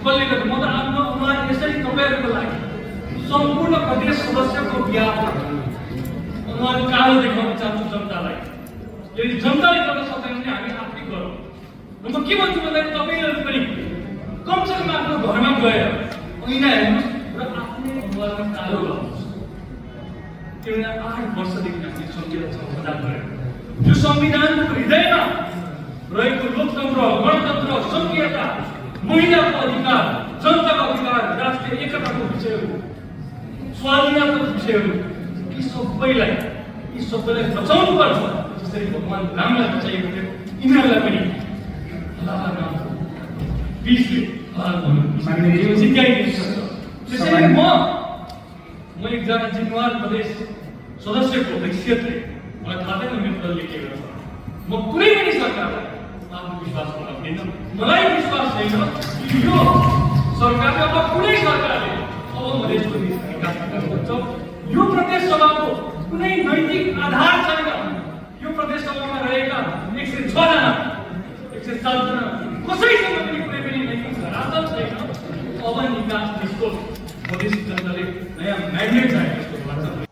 कसले गर्दा म त आफ्नो उहाँ यसरी तपाईँहरूको लागि सम्पूर्ण प्रदेश सदस्यको बिहाफ उहाँ कालो देखाउन चाहन्छु जनतालाई। यदि जनताले गर्न सक्दैन भने हामी आफै गरौँ। र म के भन्छु भन्दाखेरि तपाईँहरू पनि कमसेकम आफ्नो घरमा गएर ऐना हेर्नुहोस् र आफ्नै अनुहारमा कालो लगाउनुहोस्। किनभने 8 वर्षदेखि हामीले संविधान संशोधन गरेर यो संविधानको हृदयमा रहेको लोकतन्त्र, गणतन्त्र, संघीयता, महिलाको अधिकार, जनताको अधिकार, राष्ट्रिय एकताको विषयहरू, स्वाधीनताको विषयहरू, यी सबैलाई बचाउनु पर्छ। जसरी भगवान रामलाई बचाइएको थियो यिनीहरूलाई पनि सिकाइदिनु सक्छ। त्यसैले म एकजना जिम्मेवार प्रदेश सदस्यको हैसियतले मलाई थाहा छैन मेरो दलले के गर्छ। म कुनै पनि सरकारलाई आफ्नो विश्वास बनाउँदैन। मलाई विश्वास छैन यो सरकारले अब कुनै सरकारले अब मधेसको विकास गर्छ। यो प्रदेश सभाको कुनै नैतिक आधार छैन। यो प्रदेश सभामा रहेका 106 जना 107 जना कसैसँग पनि कुनै पनि नैतिक धरातल छैन। अब निकास त्यसको मधेसी जनताले नयाँ म्यान्डेट चाहिएको जस्तो लाग्छ।